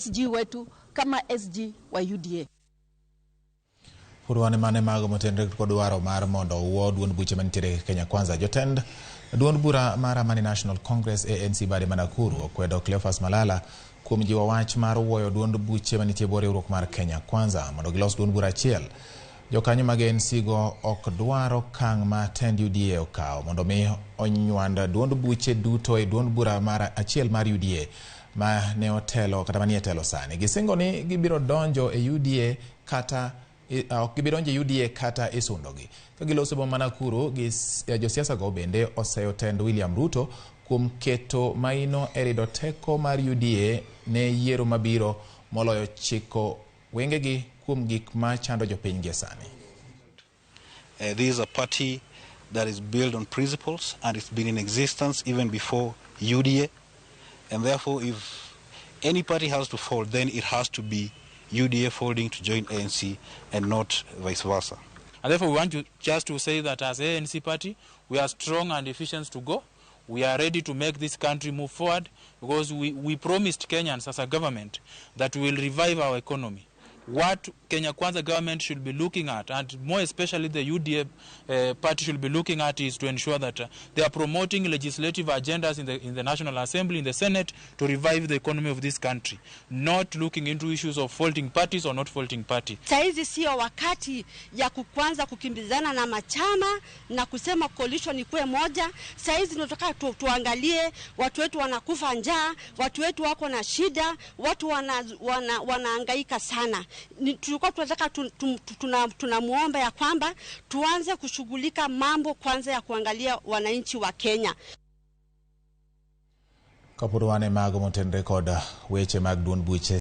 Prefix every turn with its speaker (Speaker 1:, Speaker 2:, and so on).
Speaker 1: SG wetu kama SG wa UDA.
Speaker 2: Purwane mane mago motenre kod dwaro mar mondo owuo duond buche manitiere Kenya Kwanza. Jotend duond bura mar Amani National Congress ANC bade ma Nakuru okwedo Cleophas Malala kuom jiwo wach mar wuoyo duond buche manitie bwo riwruok mar Kenya Kwanza mondo gilos duond bura achiel. Jokanyo mag ANC go ok dwar okang' ma tend UDA okawo mondo mi onywand duond buche duto e duond bura mar achiel mar UDA ma ne otelo kata manie telo sani. Gisingo ni gibiro donjo e UDA kata ok gibi donjo e UDA kata isundogi. Ka giloso boma ma Nakuru, josiasa go bende oseyo tend William Ruto kuom keto maino e rido teko mar UDA ne yiero mabiro moloyo chiko wengegi kuom gik ma chando jopiny gie sani.
Speaker 3: This is a party that is built on principles and it's been in existence even before UDA. And therefore, if any party has to fold, then it has to be UDA folding to join ANC and not vice versa.
Speaker 4: And therefore, we want to just to say that as ANC party, we are strong and efficient to go. We are ready to make this country move forward because we promised Kenyans as a government that we will revive our economy. What Kenya Kwanza government should be looking at, and more especially the UDA party should be looking at, is to ensure that they are promoting legislative agendas in the National Assembly, in the Senate, to revive the economy of this country, not looking into issues of faulting parties or not faulting party.
Speaker 5: Saizi sio wakati ya kwanza kukimbizana na machama na kusema coalition ikuwe moja. Saizi tunataka tuangalie watu wetu wanakufa njaa, watu wetu wako na shida, watu wanahangaika sana. Tulikuwa tunataka tunamuomba ya kwamba tuanze kushughulika mambo kwanza ya kuangalia wananchi wa Kenya.
Speaker 2: Kapod wan e mago motenre kod weche mag duond buche.